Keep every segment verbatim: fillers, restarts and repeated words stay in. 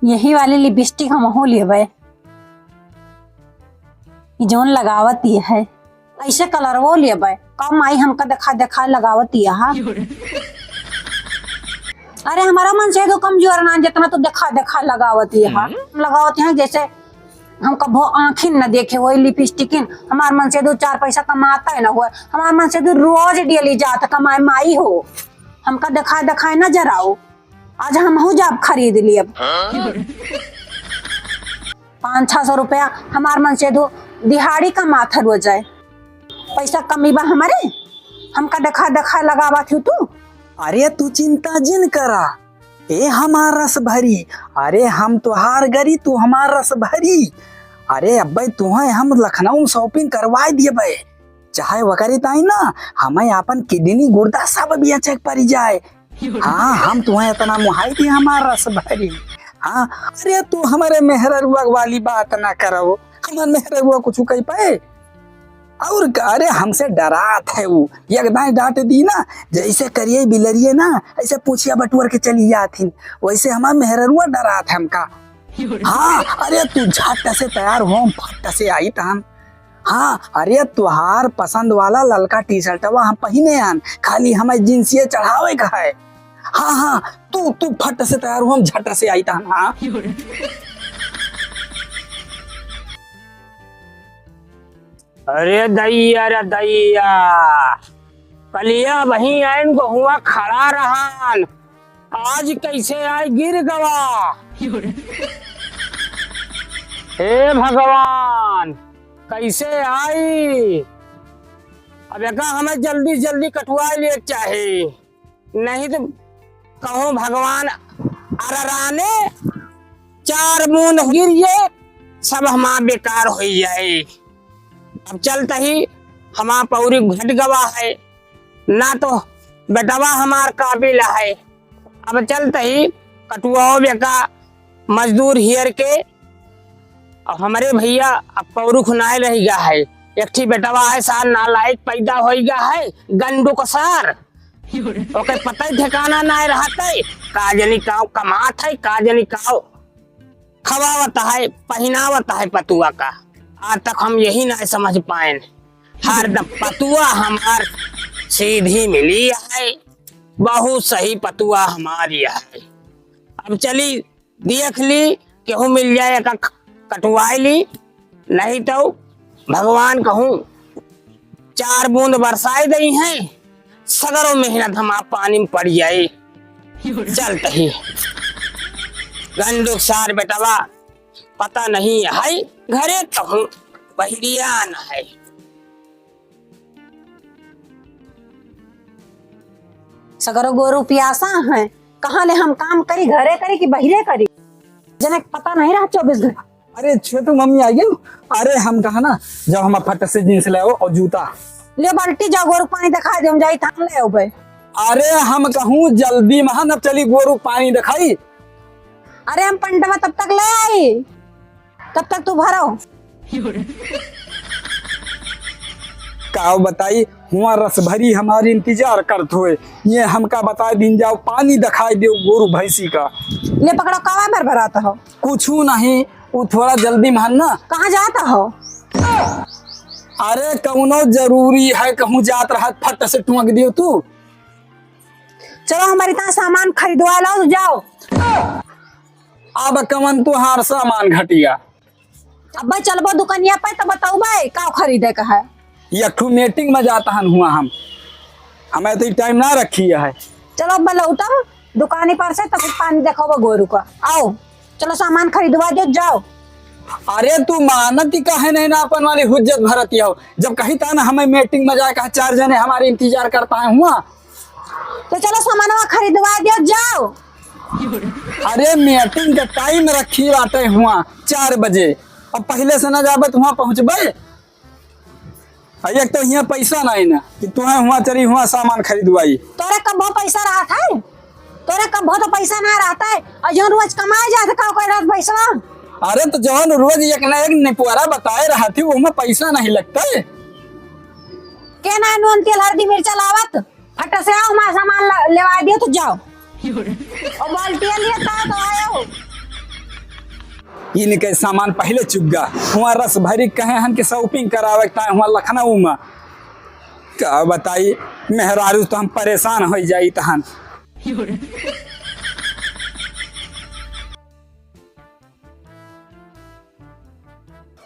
यही वाली लिपस्टिक हमहू लेबै, ई जौन लगावत ई है, ऐसे कलरवो लेबै। का माई हमका देखा देखा लगावत ई हा। अरे हमारा मनसेधु कमजोर ना, जितना तू देखा देखा लगावत ई हा। लगावत ई हा जैसे हम कभो आँखिन न देखे होई लिपस्टिकिन। हमार मनसेधु चार पैसा कमाता है ना हुआ, हमार मनसेधु रोज डेली जात कमाए माई हो। हमका देखाए देखाए न जराओ, आज हमहू जाब खरीद लियब। पाँच छह सौ रुपया हमार मनसेधु दिहाड़ी कमात है रोज आए। पैसा कमी बा हमरे, हमका देखा देखा लगावत हू तू। अरे तू चिंता जिन करा, ए हमार रस भरी, अरे हम तोहार गरी, तू हमार रस भरी। अरे अब्बे तुहे हम लखनऊ में shopping करवाए दियबे, चाहे वकरे ताई ना हमें आपन kidney गुर्दा सब बेचे के पड़ी जाए। हाँ, हम तुहे इतना मुहाई दी हमार रस भरी। हाँ, अरे तू हमरे मेहररुआ वाली बात ना करो, हमार मेहररुआ कुछ कही पाए। और का, अरे हमसे डरात है वो, एक दाई डांट दी ना, जैसे करिए बिलरिए ना, ऐसे पूछिया बटुअर के चली जात हिन, वैसे हमार मेहररुआ डरात है हमका। हाँ, अरे तू झट से तैयार हो, हम फट से आई तहन। हाँ, अरे तुहार पसंद वाला ललका टी शर्टवा हम पहिने आन, खाली हमें जींसिए चढ़ावे का है। हाँ, हाँ, तू, तू फट से तैयार हो, हम झट से आई तहन, हाँ। अरे दैया रे दैया, कलिया वहीं आइन गहुआ खड़ा रहन, आज कैसे आइ गिर गवा। हे भगवान, कैसे आई? अब एका हमें जल्दी जल्दी कटवाइ ले चाही, नहीं तो कहूँ भगवान अरराने चार बूंद गिर जाए, सब हमार बेकार होइ जाए। अब चलत ही हमार पौरी घट गवा है, ना तो बेटवा हमार काबिल है। अब चलत ही कटुआओ बेका मजदूर हियर के, अब हमरे भैया अब पौरुख नाय रहि गा है। एक ठी बेटवा है, सार नालायक पैदा होइ गा है, गंडू का सार। ओके पता ही ठिकाना नाय रहत है, का जनी काव कमात है, का जनी काव खवावत है, पहिनावत है पतुआ का। आज तक हम यही नाय समझ पाएन। हरदम पतुआ हमार सीधी मिली है, बहुत सही पतुआ हमारी है। अब चली देख ली, केहू मिल जाए, एका क-, कटवाए ली, नहीं तो भगवान कहूँ चार बूंद बरसाए दई हैं, सगरो मेहनत हमार पानी में पड़ जाए। चलत ही गंडू के सार बेटवा पता नहीं है, घरे कहूँ बहिरिया न है। सगरो गोरू पियासा हैं, कहाँ ले हम काम करी, घरे करी कि बहिरे करी, जने के पता नहीं रहा चौबीस घंटा। अरे छोटू, मम्मी आ गई। अरे हम कहा ना, जब हम फट से जींस ले आओ और जूता। ले बाल्टी जाओ, गोरू पानी दिखाई दे, हम जाई थान ले आओ बे। अरे हम कहूँ जल्दी महा न चली, गोरू पानी दिखाई। अरे हम पंडवा तब तक ले आई। तब तक तू भरो। काव बताई, हुआ रस भरी हमारी इंतजार करत होए, ये हमका बताए दिन जाओ, पानी दिखाई दे गोरू भैंसी का। ले पकड़ो, कावा भर भरात हो? कुछू नहीं, वो थोड़ा जल्दी में हन ना। कहाँ जात हो? अरे कौनो जरूरी है, कहूँ जात रहा, फट से टोंक दियो तू। चलो हमारी तरह सामान खरीदवा लो, जाओ। अब कवन तुहार सामान घटिया? अब्बे चलबो दुकनिया पे तो बतौबे का खरीदे का है। एक ठो meeting में जात हन हुआ हम, हमें तो टाइम ना रखी है। चलो अब्बे लौटब दुकानी पर से तो फिर पानी देखोबो गोरू का। आओ चलो सामान खरीदवा दो जाओ। अरे तू मानत ही काहे नहीं ना अपन वाली हुज्जत भरत हो, जब कही था ना हमें meeting में जाए कहा चार जने हमारे इंतजार करता है हुआ। तो चलो सामानवा खरीदवा दियो, जाओ। अरे meeting का time रखी बाटे हुआ चार बजे, अब पहले से ना जाबे तो हुआ पहुँचबे। आ एक तो हियाँ पैसा नहीं ना कि तुहे हुआ चली हुआ सामान खरीदवाई। तोरे कब्बो पैसा रहत है, तोरे कब्बो तो पैसा ना रहत है, और जौन रोज कमाए जात है का कोई रहत पैसा? अरे तो जौन रोज एक ना एक निपुअरा बताए रहत ही, ओमे पैसा नहीं लगता है। के ना नून तेल हल्दी मिर्चा लावत? फट से आओ, हमारा सामान ला-, लेवा दियो तो जाओ। और बाल्टिया लिए तो, तो आयो। इनके सामान पहिले चुग्गा। हुआँ रस भरी कहे हन कि shopping करावे के ताईं हुआँ लखनऊ मा। का बताई, मेहरारू तो हम परेशान होइ जाई तहन।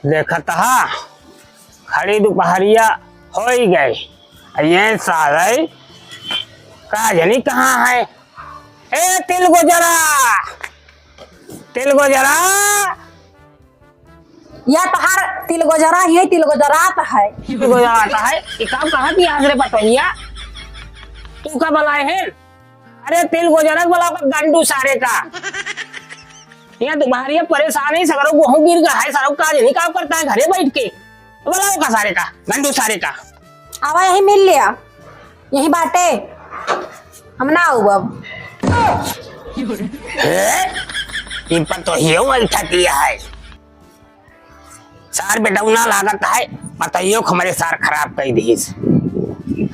देखत हा, खड़ी दुपहरिया होइ गए। अरे सारे, का जानी कहाँ है? ए तिलगोजरा, तिलगोजरा। या तहार तिलगोजरा ही है, तिलगोजरात है। तिलगोजरात है? ये काम कहाँ दिया रे पतोहिया? तू का बलाए है? अरे तिलगोजरा के बलाओ का, गंडू सारे का। यहाँ दुपहरिया परेशान है, सगरो गोहूँ गिर गया है, सारो का जानी काम करता है घरे बैठ के। बलाओ का सारे का, गंडू सारे का। आवा यही मिल लिया, यही बाटे, हम ना आऊ अब। हे, ई पतोहियो अइठा किया है। सार बेटौना लागत है, पतोहियो क हमरे सार खराब कइ दिहिस।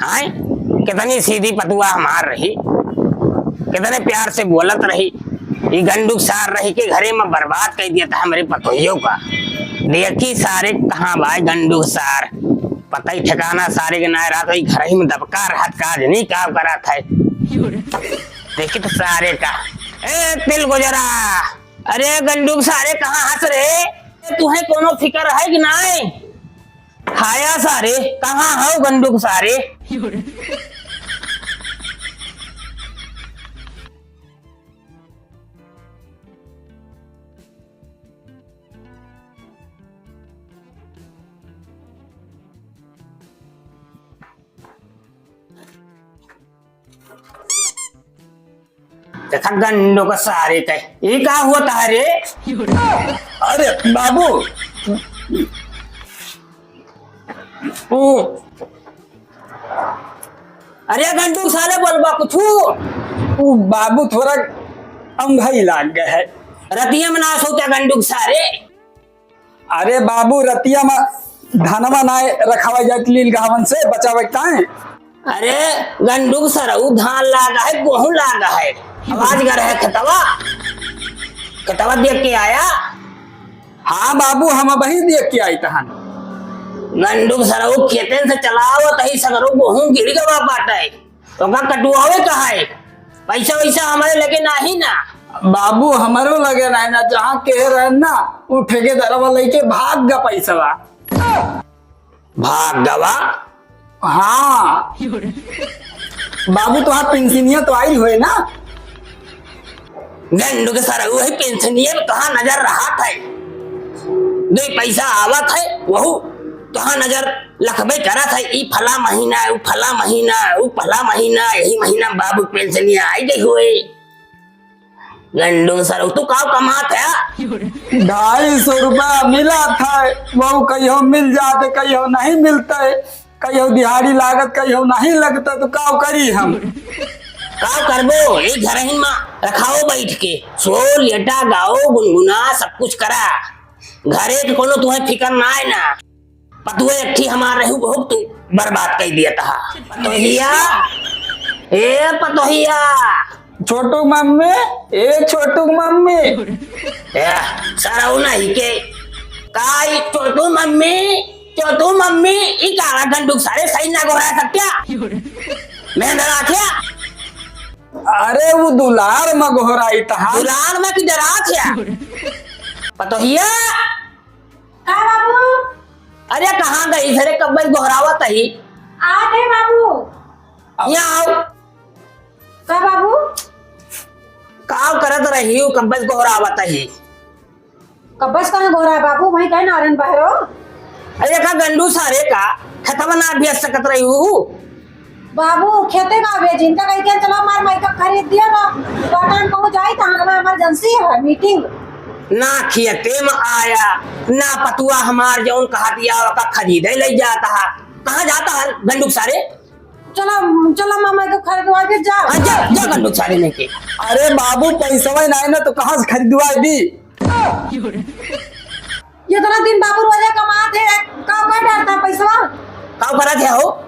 आय, कितनी सीधी पतुआ हमार रही, कितने प्यार से बोलत रही। ई गंडू क सार रही के घरे मा बर्बाद कइ दिया था हमरे पतोहियो का। देखी सारे कहाँ बाय गंडू क सार, पता ही ठिकाना सारे के नाय रहत, वही घर ही मा दबका रहत, का जानी का करत है। देखी तो सारे का, ए तिलगोजरा, अरे गंडू क सारे कहाँ हस रे? तुहे कोनो फिकर है कि नाय? हाया सारे, कहाँ हौ गंडू क सारे? देखा गंडू क सारे का, ई का होत है रे? अरे बाबू, ओ, अरे गंडू क सारे बोलबा कुछू। ओ बाबू थोरा अंगई लाग गए है। रतिया मा ना सोता गंडू क सारे। अरे बाबू, रतिया मा धनवा नाय रखावा जात लील गहवन से बचावे के ताईं। अरे गंडू क सरऊ, धान लागा है, गोहूँ लागा है, आवाज कर है खेतवा, खेतवा देख के आया। हाँ बाबू, हम अबही देख के आई तहन। गंडू क सरऊ, खेतन से चलावत ही सगरो गोहूँ गिर गवा बाटे। ओका कटुआवे कहा है? पैसा वैसा हमरे लगे नाही ना। बाबू, हमरो लगे नाही ना, जहाँ कहे रहे ना, उ ठेकेदारवा लेके भाग गा पैसवा। भाग गवा? हाँ। बाबू, तोहार पेंशनिया तो आई होए ना? गंडू क सरऊ, वही पेंशनिया मा तोहार नजर रहत है, दुइ पैसा आवत है, वहू तोहार नजर लखबे करत है, ई फला महीना, ऊ फला महीना, ऊ फला महीना, यही महीना मा बाबू क पेंशनिया आई गई होए। गंडू क सरऊ, तू का कमात है? ढाई सौ रुपया मिलत है, वहू कहियो मिल जात, कहियो नहीं मिलत है। कहियो दिहाड़ी लागत, कहियो नहीं लगता, तो काव करी हम? काव करबो, एक घरहिन मा रखाओ बैठ के, सो, लेटा, गाओ, गुनगुना, सब कुछ करा। घरे के कोनो तुहे फिकर ना है ना। पतुए एक ठी हमार रहू, बहुत तू बर्बाद कइ दिया तहा। पतोहिया, ए पतोहिया। छोटू मम्मी, ए छोटू मम्मी। ए, सरऊ नहीं के। का ई छोटू मम्मी, छोटू मम्मी, ई काला गंडू क सारे सही ना गोहरा सत्या। मैं डरा क्या? अरे वो दुलार मा गोहराई तहा। दुलार मा की डरा क्या? पतोहिया। का बाबू? अरे कहाँ गई? अरे कब्बे से गोहरावत ही। आते बाबू। यहाँ आओ। का बाबू? काव करत रही हो, कब्बे से गोहरावत ही। कब्बे से कहाँ गोहरा बाबू, वहीं कहीं नारन बहरो। अरे का गंडू सारे का खेतवा ना भेज सकत रही हो? बाबू, खेते ना भेजिन, त कहिके चलो हमार माई का खरीद दिया ना, बटन कहूँ जाई त हमार emergency है, meeting। ना खेते मा आया, ना पतुआ हमार जौन कहा दिया, ओका खरीदे ले जाता है। कहाँ जाता है गंडू क सारे? चलो, चलो मामा को खरीदवा के जाओ। हाँ, जा, जा गंडू क सारे नहीं के। अरे बाबू, पैसवा नहीं ना तो कहाँ से खरीदवा दी? इतना दिन बाबू रोजे कमात है, का, का डरता पैसवा? का करत है हो?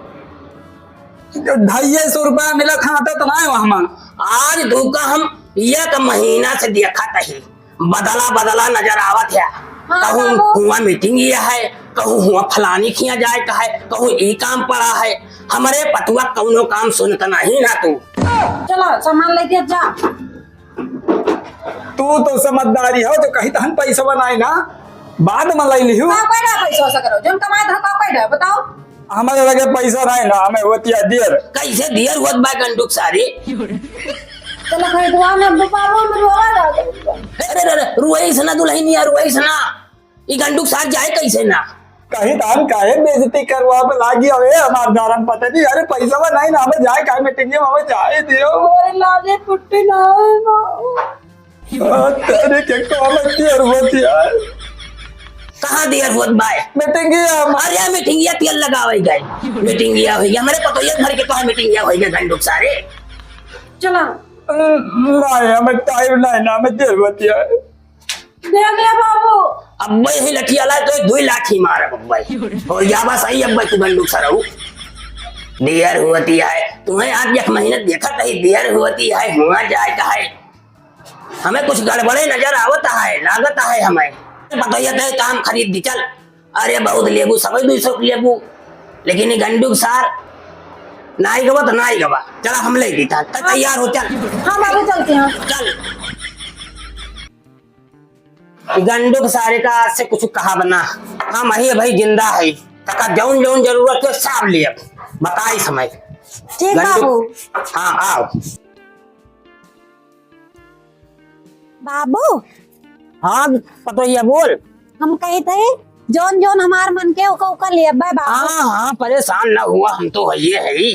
ढाई सौ रुपया मिलत है, तो ना है वहाँ। आज धोखा हम एक महीना से देखत ही, बदला बदला नजर आवत है। हाँ, कहूँ बाबू। हुआ मीटिंग ये है, कहूँ हुआ फलानी खिया जाए का है, कहूँ ई काम पड़ा है। हमरे पतुआ कौनो काम सुनत नहीं ना तू। चला, सामान लेके जा। तू तो समझदारी हो, तो कही तहन पैसा बनाए ना, बाद में ले लिहू। का पैदा पैसा से करो, जौन कमाए था, का पैदा, बताओ। हमारे लगे पैसा नहीं ना, हमें होती है देर। कैसे देर होत बा गंडुक सारे? चला, खरीदवा में बाबू में रोवा लगा। अरे, अरे, अरे, रुआई से ना दुल्हनिया, रुआई से ना। ई गंडुक सार जाए कैसे ना? कहीं धान काहे बेइज्जती करवा पे लागी हवे हमार दारन पता नहीं। अरे पैसा नहीं ना, हमें जाए काहे मीटिंग में, हमें जाए दियो। अरे लाजे पुट्टी ना है ना। आ, तेरे के कॉमेडी और होती है। कहाँ दियर होत बाय? मीटिंग ही है हमार। अरे मीटिंग या तेल लगावे गए। मीटिंग या होई, हमरे पतोहिया घर के कहाँ मीटिंग या होई गए गंडुक सारे? चला। अ, नहीं, हमें टाइम नहीं ना, हमें देर होती है। देख ले बाबू। अब्बे ही लठिया ला तो दुई लाठी मार अब्बे। हो जाबा सही अब्बे तू बंदूक सरऊ। देर होती है। तुम्हें आज एक महीने देखत ही देर होती है, हुआ जाए का है। हमें कुछ गड़बड़े नजर आवत है, लागत है हमें। पतोहिया ते काम खरीद दी चल। अरे बहुत लेबू, सबै दुई सौ लेबू। लेकिन ये गंडुक सार नाई गवा तो नाई गवा। चला हम ले दी था। त तैयार हो चल। हाँ बाबू चलते हैं। चल। गंडुक सारे का आज से कुछ कहा बना। हम अही भाई जिंदा है। तका जौन जौन जरूरत है सब लियब। बताई समय। ठीक गंडुक। बाबू। हाँ आओ। बाबू। हाँ पतोहिया बोल। हम कही थे जौन जौन हमार मन के ओका ओका लियब बाबू। हाँ हाँ परेशान ना हुआ, हम तो हइये है।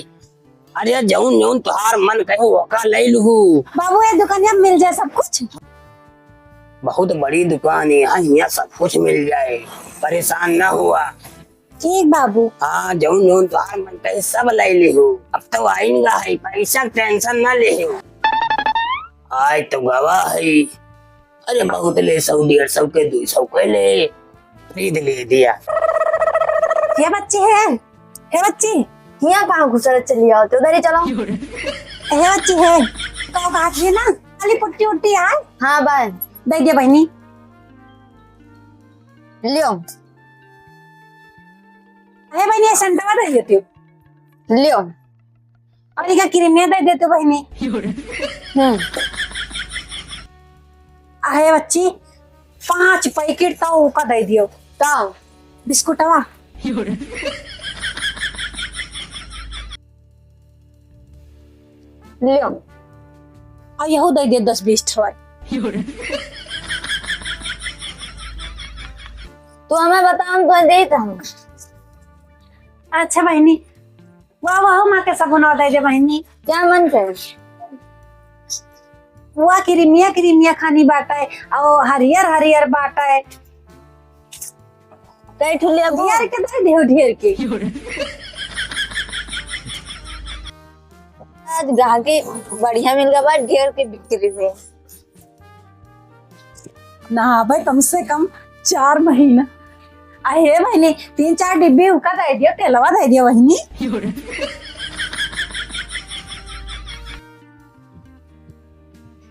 अरे जौन जौन तोहार मन कहे ओका ले लूहू। बाबू, ये दुकानिया में मिल जाए सब कुछ? बहुत बड़ी दुकान है, यहाँ, यहाँ सब कुछ मिल जाए, परेशान ना हुआ। ठीक बाबू। हाँ, जौन जौन तोहार मन कहे सब ले लूहू। अब तो आइन गा है, पैसा के टेंशन ना लेहू। आए तो गवा है। अरे बहुत ले, सौ डेढ़ सौ के, दुई सौ के ले, खरीद ले दिया। हे बच्ची है, हे बच्ची, हियाँ कहाँ घुसर चली आओ, तो उधर ही चलो। हे बच्ची है, तो बात है ना, खाली पुट्टी उट्टी आए। हाँ बाय। दे दिया बहनी। लियो। हे बहनी, ये संतरा दे देती हूँ। लियो। और इका क्रीमिया दे दे तू बहनी। हम्म। आहे बच्ची, पाँच पैकेट तो ओका दे दियो। का? बिस्कुटवा। लियो। और यहू दे दियो दस बीस ठवा। तू हमें बता, हम तो देत हम। अच्छा बहनी, वाह, वाह, माँ के सगुनवा दे दे बहिनी। क्या मन करे? वाह, क्रीमिया, क्रीमिया खानी बाटे, और हरियर, हरियर बाटे। कई ठुलिया बो? ढेर के दे दे, ढेर के। आज ग्राहकी बढ़िया मिल गवा, ढेर के बिक्री हुई। ना भाई, कम से कम चार महीना। अहे बहिनी, तीन चार डिब्बी उका दे दियो, तेलवा दे दियो बहिनी।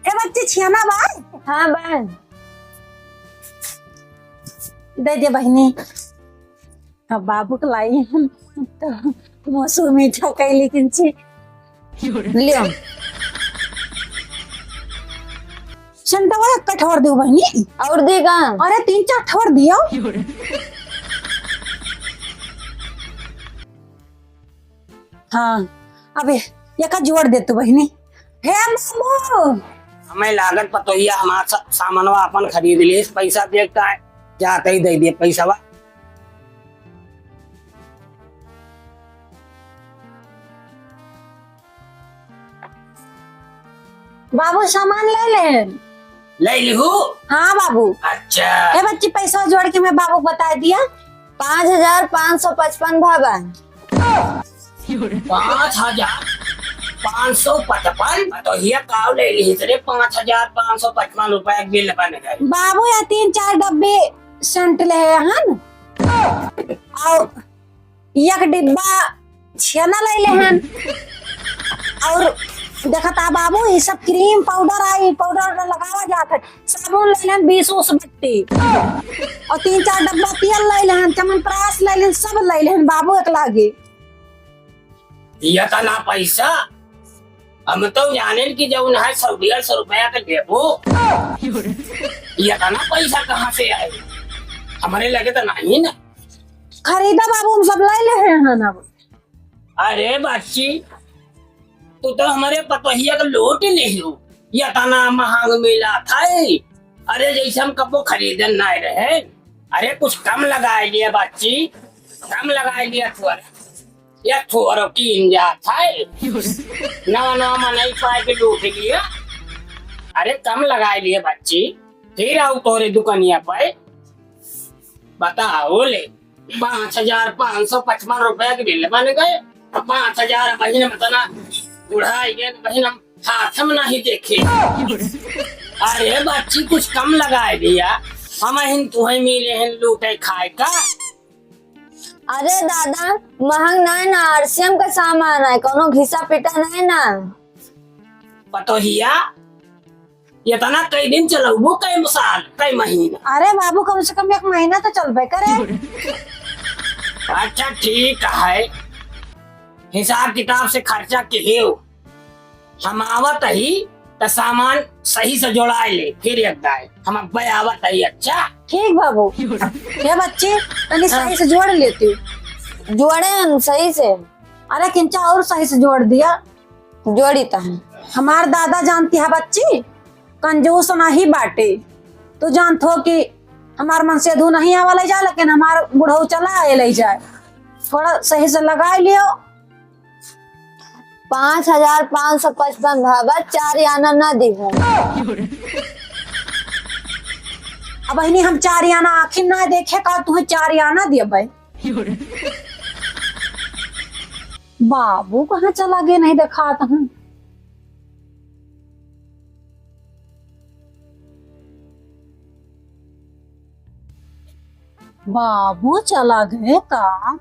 ए बच्ची, छियाना बा? हाँ बा। दे दियो बहिनी। अब बाबू के लाई हन, तो मुँह मीठा कैली किंची। लियो। संतवा एक कठोर दियो बहिनी। और दी का? अरे तीन चार ठोर दियो। हाँ, अबे एका जोड़ दे तू बहिनी। हे बाबू। हमें लागत पतोहिया हमार सा-, सामानवा अपन खरीद लिए, पैसा देखता है, जाते ही दे दिए पैसावा। बाबू, सामान ले ले। ले लिहू? हाँ बाबू। अच्छा। ए बच्ची, पैसा जोड़ के मैं बाबू को बता दिया। पाँच हजार पाँच सौ पचपन भवन। पाँच हजार पाँच सौ पचपन? तो ये काव ले ली रे, पाँच हजार पाँच सौ पचपन रुपया के बिल बन गए। बाबू, या तीन चार डब्बे सेंट ले हैं। और एक डिब्बा छेना लैले हन और देखत आ बाबू, ई सब cream powder आई, powder वौडर लगावा जात है। साबुन लइलन बीस उस बट्टी, और तीन चार डब्बा तेल लइलन, च्यवनप्राश लइलन, सब लइलन बाबू एक लागे। इतना पैसा? हम तो जानेन कि जौन है सौ डेढ़ सौ रुपया के लेबो। इतना पैसा कहाँ से आए? हमरे लगे तो नहीं ना। खरीदा बाबू, हम सब लइले हैं ना। अरे बच्ची, तू तो हमरे पतोहिया के लूट लिहू, इतना महंग मिलत है। अरे जैसे हम कबो खरीदन नाय रहे। अरे कुछ कम लगाए लिए बच्ची, कम लगाए लिए थोड़ा, या थोड़ा कीन जात है। नवा नवा मनई पाए के लूट लिया। अरे कम लगाए लिए बच्ची, फिर आऊ तोरे दुकानिया पे। बताओ ले, पाँच हजार पाँच सौ पचपन रुपया के बिल बन गए। अब पाँच हजार बहिन, मतलब, बुढ़ाई गए बहिन, हम हाथ में नहीं देखे। अरे बच्ची, कुछ कम लगाए भैया, हम हिन तुहे मिले हैं लूटे खाए का। अरे दादा, महंग नहीं ना, आरसीएम का सामान है, कोनो घिसा पिटा नहीं ना। पतोहिया, इतना कई दिन चलउबू, कई साल, कई महीना? अरे बाबू, कम से कम एक महीना तो चलबे करे। अच्छा ठीक है, हिसाब किताब से खर्चा किहेउ, हम आवत ही त सामान सही से जोड़ाए ले, फिर एक दाए हम अब्बे आवत ही। अच्छा ठीक बाबू। हे बच्ची, तनी सही से जोड़ लेती। जोड़े हम सही से। अरे किंचा और सही से जोड़ दिया। जोड़ी त हम। हमार दादा जानती है बच्ची, कंजूस नहीं बाटे। तू जानत हो कि हमार मनसेधू नहीं आवा ले जा, लेकिन हमार बुढ़ऊ चला आए ले जाए। थोड़ा सही से लगाए लियो। पाँच हजार पाँच सौ पचपन भावा, चार आना ना दिहो। अब बहिनी, हम चार आना आँखी ना देखे का, तुहे चार आना दिया भाई। बाबू कहाँ चला गए, नहीं देखात हूँ। बाबू चला गए का?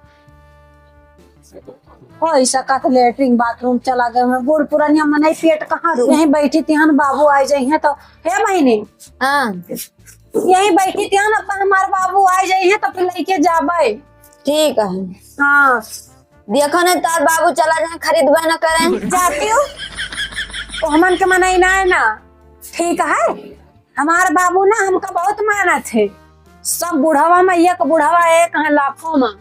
पैसा का तो लेटरिन बाथरूम चला गए हैं। बूढ़ पुरानिया मनई पेट कहाँ रुके? यहीं बैठी तिहन बाबू आ जाइए तो। हे बहिनी, हाँ। यहीं बैठी तिहन, अपन हमार बाबू आ जाइए तो फिर लेके जाबे। ठीक है। हाँ। देखो ना, तार बाबू चला जाए, खरीदबे न करें। जाती हूँ। तो हमन के मनई ना है ना। ठीक है, हमार बाबू ना हमका बहुत मानत है। सब बुढ़वा में एक बुढ़वा एक है लाखों में।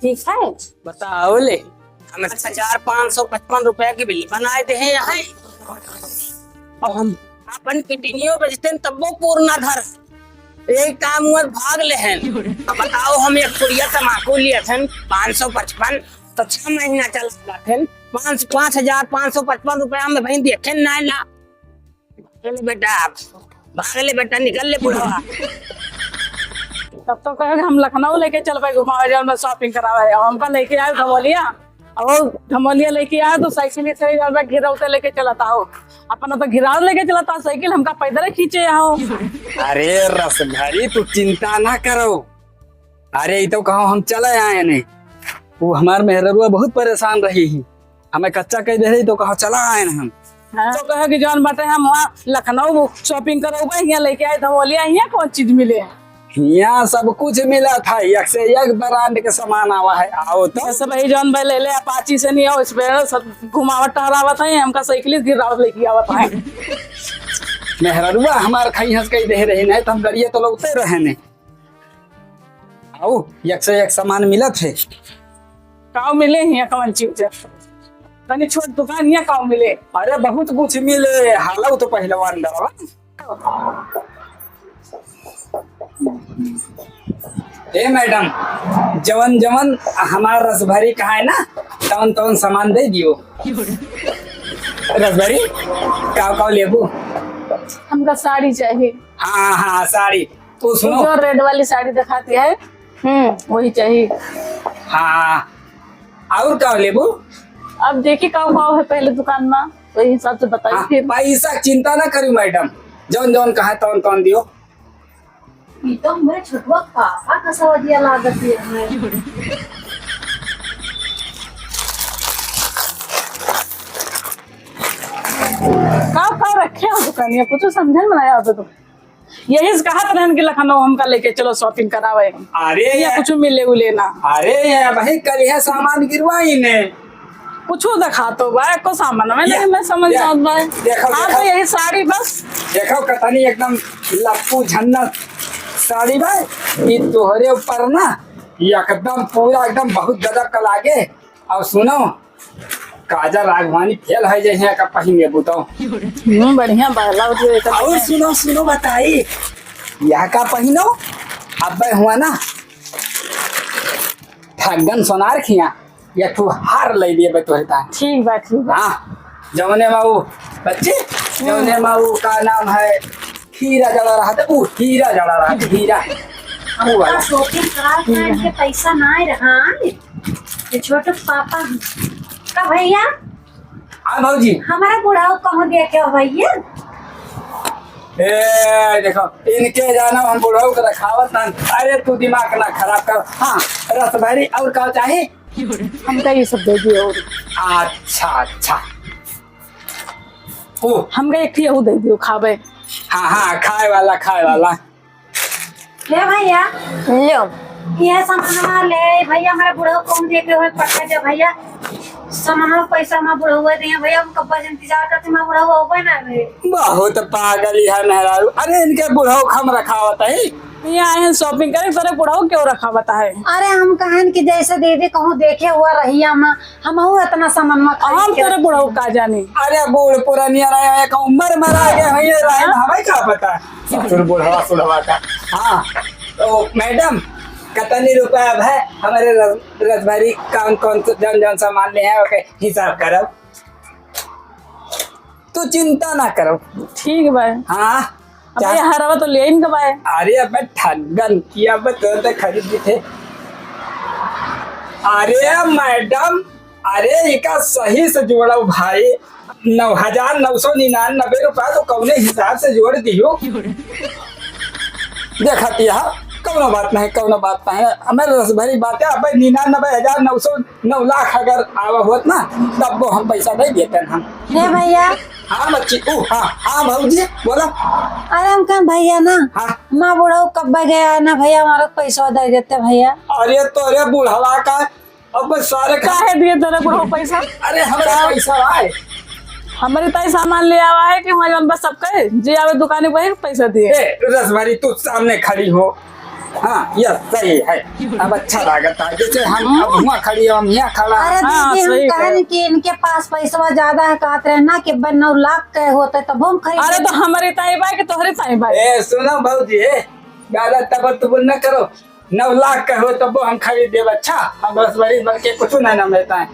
ठीक है। बताओ ले, हम अच्छा चार पाँच सौ पचपन रुपया के बिल बनाए दे हैं यहाँ। और हम अपन किडनियों बेचते हैं तब वो पूर्ण धर। एक काम हुआ, भाग ले हैं। अब बताओ, हम एक पुड़िया तमाकू लिए थे पाँच सौ पचपन, तो छह महीना चला थे। पाँच, पाँच हजार पाँच सौ पचपन रुपया में भाई देखे ना ना। चल बेटा, भाग ले बेटा, निकल ले बुढ़वा। तब तो कहे हम लखनऊ लेके चलबे घुमावे, जौन में shopping करावे। अब हमका लेके आए धमोलिया, और धमोलिया लेके आए तो साइकिल से जौन में गिरौते लेके चलता हो, अपना तो गिराव लेके चलता साइकिल, हमका पैदल खींचे आओ। अरे रसभरी, तू चिंता ना करो। अरे, ई तो कहो हम चले आए ने, वो हमार मेहररुआ बहुत परेशान रही ही, हमें कच्चा कह दे रही तो कहो चला आए ने हम। हाँ। तो कहे कि जौन बाटे हम वहाँ लखनऊ shopping करौबे, हियाँ लेके आए धमोलिया, हियाँ कौन चीज मिले? हियाँ सब कुछ मिला था, एक से एक brand के सामान आवा है। आओ तो। ये सब यही जौन भाई ले ले, Apache से नहीं आओ, Splendor सब घुमावत टहरावत है, हमका साइकिल गिरावत लेके आवत है। मेहररुआ हमार खाई हंस कह दे रही, नहीं तो हम गड़िया तो लौटे रहे ने। आओ, एक से एक सामान मिलत है। काऊ मिले हियाँ कवन चीज है? तनी छोट दुकान हियाँ काऊ मिले? अरे बहुत कुछ मिले, हालौ तो पहलवान डरवा। ए मैडम, जवन जवन हमार रसभरी कहा है ना, तवन तवन सामान दे दियो। रसभरी, काऊ काऊ लेबू? हमका साड़ी चाहिए। हाँ हाँ साड़ी, तू सुनो। जो red वाली साड़ी दिखाती है, हम्म, वही चाहिए। हाँ, और का लेबू? अब देखी का भाव है पहले दुकान में, वही हिसाब से बताई हाँ, फिर। पैसा चिंता ना करी मैडम, जौन जौन कहा तौन तौन दियो। ये तो हमरे छोटुआ काका का सवदिया लागत है हमें। तनिया कुछ समझन में ना आवत तो। यही से कहत रहन कि लखनऊ हमका लेके चलो shopping करावे। अरे ये ये कुछ मिले उले ना। अरे ये भाई, कल यह सामान गिरवाई ने। कुछ देखा तो बा, एको सामान में ये, नहीं, मैं समझ ये, जात बा। देखो, हाँ, देखो। तो यही साड़ी बस। देखो, कतनी एकदम लप्पू झन्ना साड़ी बा। ये तोहरे ऊपर ना, ये एकदम पूरा एकदम बहुत गजब का लागे। और सुनो, काजल राघवानी फेल है जइहे का पहिने बुताओ। हम्म, बढ़िया बा, लाओ जो एक और सुनो, सुनो बताई, यह का पहिनो, अब्बे हुआ ना, ठगन सोनार खिया, या तू हार ले लिए बे तोहरे तान। ठीक बा, ठीक बा। हाँ, जौने मा वो बच्चे, जौने मा वो का नाम है, हीरा जड़ा रहा था, वो हीरा जड़ा रहा था, हीरा। वो वाला। का shopping करा के पैसा ना आए रहा, ये छोटू पापा। का भैया? हाँ भौजी। हमारा बुढ़ाऊ कहूँ देखे हो भैया? ए, देखो, इनके जाना हम बुढ़ाऊ के रखावत ना। अरे तू दिमाग ना खराब कर। हाँ, रसभरी और का चाही? हमका ये सब दे दियो और। अच्छा, अच्छा। ओ। हमका एक ठे यहू दे दियो, खाबे। हाँ, हाँ, खाए वाला, खाए वाला। ले भैया। लो। ये सामानवा ले, भैया, हमारा बुढ़ऊ कौन दे के होए पटका दे भैया। सामानवा पैसा हमारा बुढ़ऊ दे भैया, हम कब्बा से इंतजार करते, हमारा बुढ़ऊ होबे ना भे। बहुत पागल ही है मेहरारू। अरे, इनके बुढ़ऊ हम रखावत है। ये आए हैं shopping करे, तोरे बुढ़ऊ क्यों रखावत है? अरे, हम कहन कि जैसे दीदी कहूँ देखे हुआ रहिया मा, हमहू इतना सामान मा खरीद हम के तोरे रखे बुढ़ऊ हैं। का जानी। अरे बूढ़ पुरानिया रहे हैं, एक उम्र में रह गए हैं, ये रहे हैं, हाँ? हमें का पता? ससुर बुढ़वा सुढ़वा का। हाँ, तो मैडम, कतनी रुपया अब है हमारे रस-, रसभरी कौन कौन से जौन जौन सामान ले हैं, ओके हिसाब करब। तू चिंता ना करो। ठीक बा। हाँ, अब चाह- ये हरवा तो ले आइन के बा। अरे अबे ठगन किया बे, तो, तो खरीद ली थे। अरे मैडम, अरे इका सही से जोड़ो भाई, नौ हजार नौ सौ निन्यानबे रुपया तो कौने हिसाब से जोड़ दियो। देखा तिया, कौनो बात नहीं, कौनो बात नहीं, हमें रस भरी बात है। अबे निन्यानबे हजार नौ सौ नौ लाख अगर आवा होत ना, तब वो हम पैसा दे देते हैं हम। हे भैया। हाँ बच्ची, ऊ, हाँ, हाँ भौजी, बोला। अरे हम कहन भैया ना, हाँ। माँ बुढ़ऊ कब्बे गया ना भैया, हमारा पैसा दे देते भैया। अरे तोरे बुढ़वा का, अब सारे का काहे दिए तोरे बुढ़ऊ पैसा? अरे हमारे का? पैसा आए। हमारे ताई सामान ले आवा है कि वहाँ जौन बस सबके जे आवे दुकाने पर ही पैसा दिए। ए, रसभरी तू सामने खड़ी हो, हाँ, यस, सही है। अब अच्छा लागत है, जैसे हम अब हुआं खड़ी हो, हम यहाँ खड़ा। अरे हाँ, दीदी, हम सही कहन कहे। कि इनके पास पैसवा ज्यादा है, कहत रहे ना कि बे नौ लाख के होते तब हम खरीद अरे लेते। तो हमारे ताई बा कि तोहरे ताई बा? ए, सुनो भौजी, ए, ज्यादा तबर तुबर न करो। नौ लाख के हो तब हम खरीद देब। अच्छा, हम रसभरी बन के कुछ नहीं ना मिलता है।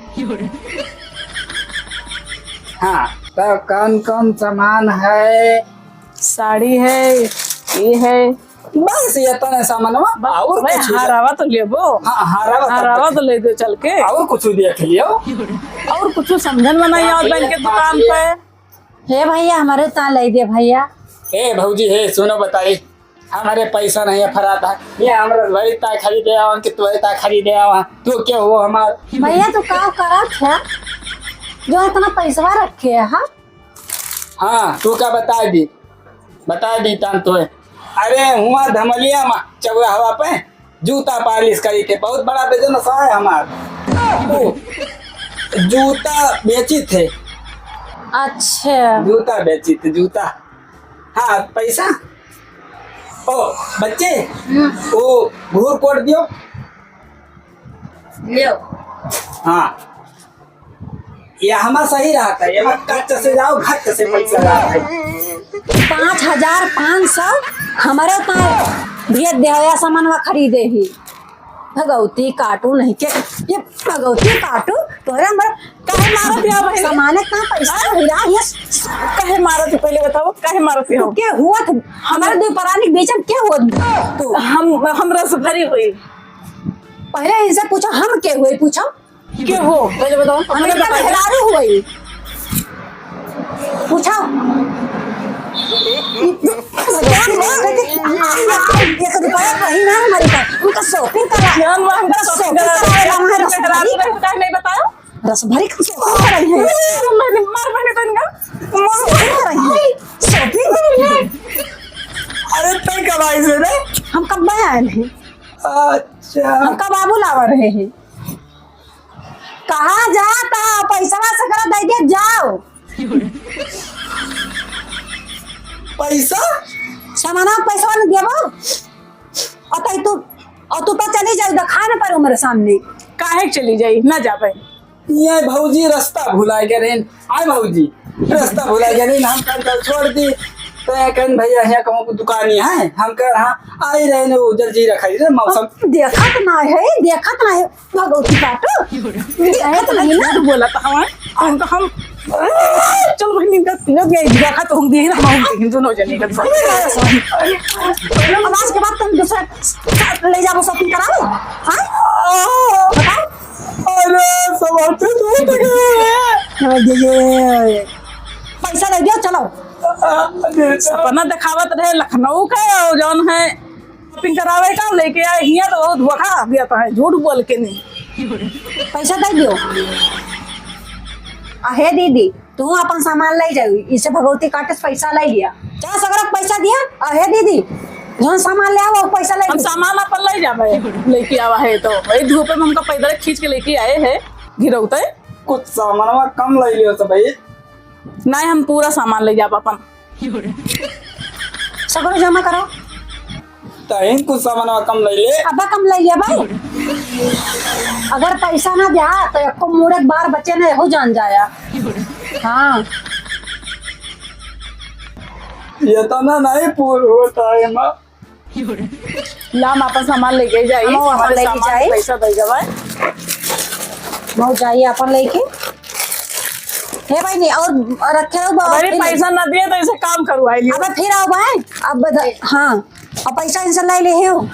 हाँ, तो कौन कौन सामान है? साड़ी है, ये है। बस ये तने सामानवा, बस और भाई, कुछ नहीं। हरावा तो लेबो। हाँ, हरावा तो हरावा तो ले दो चल के। और कुछ देख लियो। और कुछ समझन में नहीं आवत बहन के दुकान पे। हे भैया, हमारे ता ले दे भैया। ए भौजी, हे सुनो बताई, हमारे पैसा नहीं है फराता। ये हमरा भाई ता खरीदे आवा कि तोरे ता खरीदे आवा। तू क्या हो हमार? भैया, तू का करत है जो इतना पैसवा रखे है, हाँ? हाँ, तू का बता दी, बता दी तान तोहे। अरे, हुआ धमलिया मा चौराहवा पे जूता पालिश करी थे, बहुत बड़ा business है हमार। वो जूता बेची थे। अच्छा। जूता बेची थे, जूता। हाँ, पैसा। ओ, बच्चे, हम्म। वो घूर कोड दियो। लियो। हाँ। ये हमार सही रहत है, ये मत कच्च से जाओ, घच्च से पैसा रहत है। पाँच हजार पाँच सौ हमारे तार भेज दे, या सामानवा खरीदे ही। भगवती काटू नहीं के, ये भगवती काटू, तोहरे हमर काहे मारत है भाई? सामान इतना पैसा हाँ? मिला, ये काहे मारत है, पहले बताओ, काहे मारत है? तू के हुआ था? हमारे दो परानी के बीच में के हुआ तू? हम, हम रस भरी हुई। पहले इनसे पूछो, हम के हुए, पूछो। के हो? पहले बताओ। हमरे तो मेहरारू होई। पूछो। एक रुपया कहीं ना हमारे पास। उनका shopping करा। जान बा, हमका उनका shopping shopping करा। करावे ला हमारे रसभरी। काहे नहीं बताओ? रसभरी का shopping कराई है। मार बहने तो इनका। Shopping कराई है। Shopping कब आई से रे? हम कब आए हैं? अच्छा। हमका बाबू लावा रहे हैं। कहाँ जाता? पैसवा सकरा दे दे, जाओ। पैसा? सामाना पैसवा न देबो। और तई तू, और तू तो चली जाऊ, दिखा न परो मेरे सामने। काहे के चली जाई? ना जाबे। ये भौजी रास्ता भुला गए रहे। आए भौजी, रास्ता भुला गए रहे, हम कल, कल छोड़ दी। तो ये कहन, "भैया, यहाँ कहूँ दुकान ही है?" हम कह, "हाँ।" आई रहे ने, उधर जी रखा है मौसम। देखत ना है, देखत ना है। भगवती काटो। देखत नहीं ना। झूठ बोला था हमार। हम तो हम, चल बहिनी, इनका तीनों के देखा तो हम देख रहा हूँ, लेकिन दोनों जने का। अब आज के बाद तुम दूसरा साथ ले जाओ shopping कराओ। हाँ? बताओ। अरे, सब होते तो होते गए। हाँ, दे दे। पैसा दे दियो, चलो। सपना दिखावत रहे लखनऊ का, और जौन है shopping करावे का लेके आए हियाँ तो बहुत धोखा दिया था, झूठ बोल के नहीं। पैसा दे दियो। अहे दीदी, तू अपन सामान ले जाओ, इसे भगवती काटे से पैसा ले लिया। जा सगरा पैसा दिया। अहे दीदी, जौन सामान ले आओ, पैसा ले हम लिया। सामान अपन ले जाबे, लेके आवा है तो। वही धूपे में हमका पैदल खींच के लेके आए हैं, गिरौते। कुछ सामानवा कम ले लियो सब भाई। नहीं, हम पूरा सामान ले जाब अपन। सगरो जमा करो। तहिन कुछ सामानवा कम ले ले। अब कम ले ले भाई। अगर पैसा ना द्या तो एको मूरत बार बचे ना, हो जान जाया। हाँ। ये तो ना नहीं पूर होता है माँ। लाम अपन सामान लेके जाई, हम अपन हमारे लेके सामान जाई। पैसा दे जावे। मऊ जाई अपन लेके। हे भाई नहीं, और रखे रहो बाबा अरे, के लिए। पैसा ना दिए तो इसे काम करवाई लियो। अब फिर आओ भाई, अब बद-, हाँ, अब पैसा इनसे ले ले हो।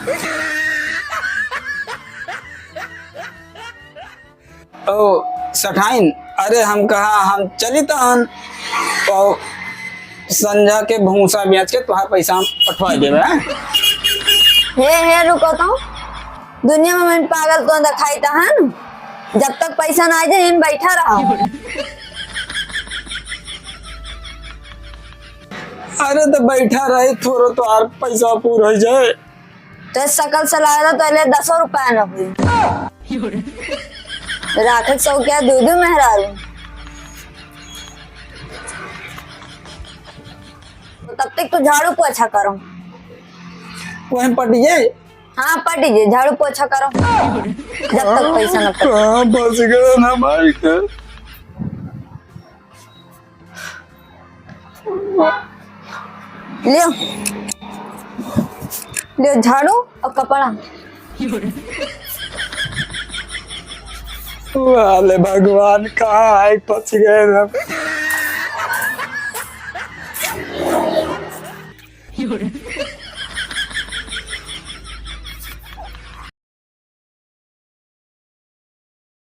ओ सठाइन, अरे हम कहा हम चली तहन, तो संझा के भूसा बेच के तुहार पैसा हम पठवा देबे, हैं? हे, हे, रुको तो। दुनिया में मन पागल तो दिखाई तहन। जब तक पैसा ना आ जाए, इन बैठा रहो। अरे तो बैठा रही, थोड़ो तो और पैसा पूर हो जाए। तो सकल से लागत तो ले दसो रुपया न हुई। राखे सौ क्या दो दो मेहरारू। तब तक तो झाड़ू पोछा करो। वहीं पटिए। हाँ, पटिए, झाड़ू पोछा करो। जब तक पैसा न पड़े। कहाँ फंस गए ना भाई के? लियो, लियो झाड़ू और कपड़ा। वाले भगवान, कहाँ है फंस गए हम।